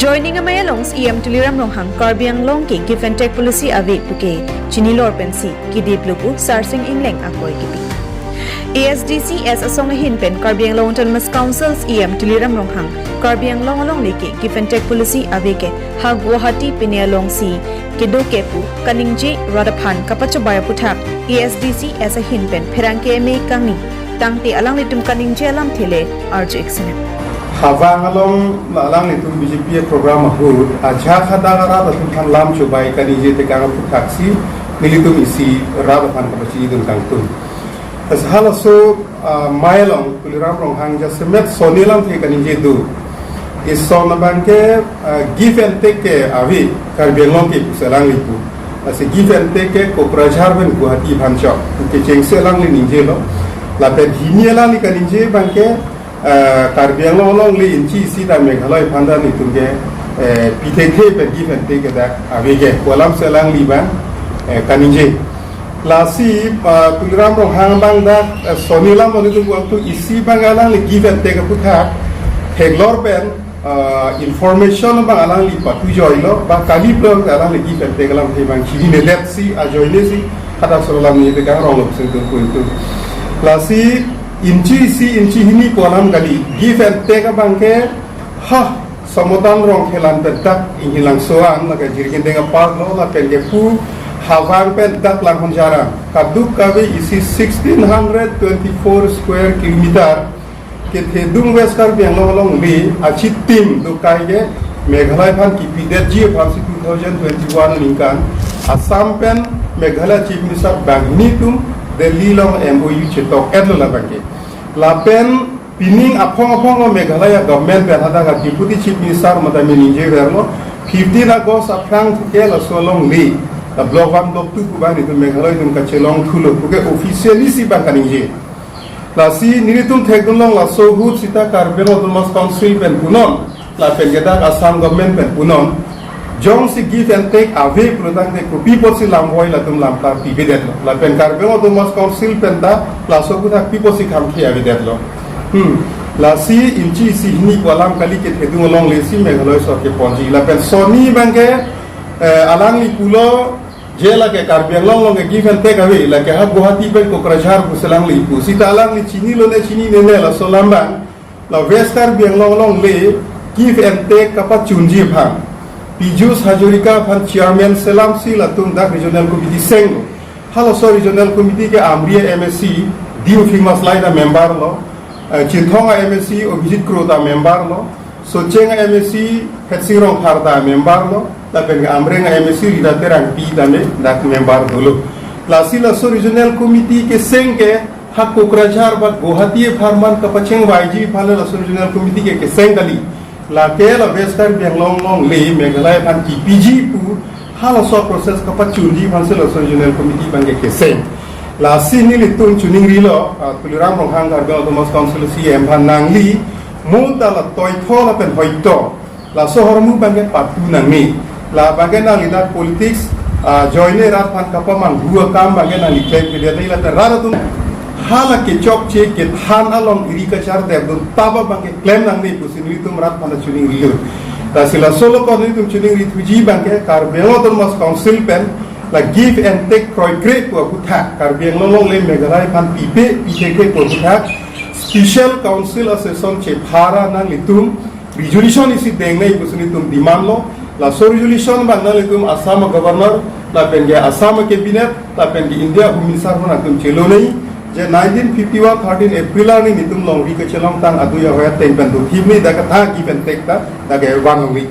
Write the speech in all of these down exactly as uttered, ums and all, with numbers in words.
Joining amei along CEM Tuliram Ronghang Karbi Anglong ke give and take policy ave puke chinilor pensi kedip lubu Sarsing Engleng akoi kipi. ASDC asong ahin pen Karbi Anglong Autonomous Council CEM Tuliram Ronghang Karbi Anglong alongle ke give and take policy ave ke ha Guwahati pine alongsi kedo ke pu kaningje rat aphan kapachobai aputhak ASDC ahin pen pherangke amei kangni tangte alanglitum kaningje alamthe le arju-ik sinang. Havang along alanglitum BJP program ahut ajak hadak arat atum aphan lam chobai kaningje tekang aphuthaksi nelitum isi rat aphan kapachini dun kangtung. Halaso amei along Tuliram Ronghang jasemet soni alamthe kaningje do. Ison abangke, ah, give and take ke ave Karbi Anglong ke pusi alangli pu. Lasi give and take ke Kokrajhar pen Guwahati aphan chok kechengsi alangli ningjelo. Lapen hini alangli kaningje abangke, ah, Karbi Anglong alongle inchi isi ta Meghalaya aphan ta nelitum ke, eh, pithekthe pen give and take ke dak ave ke pu alamsi alangli abang, eh, kaningje. Lasi, ah, Tuliram Ronghang abang dak, eh, soni alam nelitum puangtu isi abang alangli give and take aputhak theklor pen, ah, information abang alangli patujoilo, ba kali pulo alangli give and take alamthe abang chinineletsi ajoinesi hadak solo alam nelitum kangrong lo pusi nelitum puangtu. Lasi inchi isi inchi hini pu alam kali, give and take abangke ha Somotan Rongkhelan pen dak Inghi Langso an, lake Jirikindeng a-park lo, lapen ke pu Havang pen dak Langhonjar an, kadokave isi sixteen hundred twenty-four square kilometer kethedung West Karbi Anglong alongle achitim dokai ke Meghalaya aphan kipidetji aphansi two thousand twenty-one aningkan Assam pen Meghalaya Chief Minister banghini atum Delhi along MOU chetok-etlo labangke. Lapen pining aphong aphong lo Meghalaya government pen hadak Deputy Chief Minister mate me ningjeverlo, fifteen August aphrang ke laso alongle, la block one, block two pu abang nelitum Meghalaya atum kachelong thulo puke officially si abang kaningje. Lasi nelitum thekdunlong laso ahut sita Karbi Anglong Autonomous Council pen punon, lapen ke dak Assam government pen punon. Jongsi give and take ave pulotangte kopi apotsi lamvoi latum lamklar pivedetlo. Lapen Karbi Anglong Autonomous Council pen ta laso aputhak pi apotsi kham khe avedetlo. Hmm. Lasi inchi isi hini pu alam kali kethedung alongle si Meghalaya sorkar ponji. Lapen soni abangke, eh, alangli pulo je lake Karbi Anglong along ke give and take ave, lake ha Guwahati pen Kokrajhar pusi alangli pu. Sita alangli chinilo ne chininene laso alam abang. La West Karbi Anglong alongle give and take kapachunji aphan Piyush Hazarika aphan chairman selamsi latum dak regional committee senglo. Halaso regional committee ke Amri a-MAC Diu Phingmaslai ta member lo, eh, Chinthong a-MAC Abhijit Kro ta member lo, Socheng a-MAC Hetsing Rongphar ta member lo, lapen ke Amreng a-MAC Rita Terangpi tame dak member dolo. Lasi laso regional committee keseng ke ha Kokrajhar ba Guwahati apharman kapachengvaiji aphan laso regional committee ke keseng kali. Lake la West Karbi Anglong alongle Meghalaya aphan kipiji pu halaso process kapachunji aphansi laso regional committee abangke keseng. Lasi nelitum chiningrilo, ah, Tuliram Ronghang Karbi Anglong Autonomous Council CEM aphan nangli mo ta la toitho lapen hoito laso ahormu abangke patu nangne. Labangke nangli dak politics, ah, ajoine rat aphan kapamanghu akam abangke nangli klem kedia tei lapen rat atum hala kechokche kethan along eri kachardetdun taba abangke klem nangne pusi nelitum rat aphan chiningrilo. Lasi laso along ko nelitum chiningrithuji abangke Karbi Anglong Autonomous Council pen la give and take kroikre pu aputhak, Karbi Anglong alongle Meghalaya aphan pipe pithekthe pu aputhak, special council a-session chephara nanglitum resolution isi dengnei pusi nelitum demand lo. Laso resolution abang nanglitum Assam governor, lapen ke Assam cabinet, lapen ke India Home Minister aphan nangtum chelonei. Je nineteen fifty-one thirteen April arni nelitum longri kachelongtang adui ahoi ateng pen dothimni dak ketha give and take ta dak ke van longri.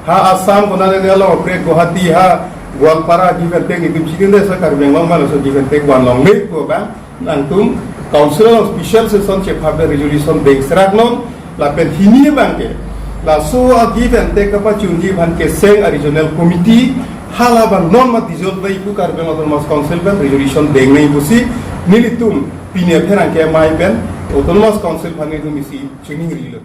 Ha Assam konane ne along pre Guwahati ha Goalpara give and take nelitum chini de sa Karbi Anglong ma laso give and take van longle pu abang nangtum council along special session chephabe resolution dengseraknon, lapen hini abangke laso a-give and take kapachunji aphan keseng a-regional committee hala abang non ma dissolve pu Karbi Anglong Autonomous Council pen resolution dengnei pusi nelitum pini apherangke amei pen Autonomous Council aphan nelitum isi chiningrilo.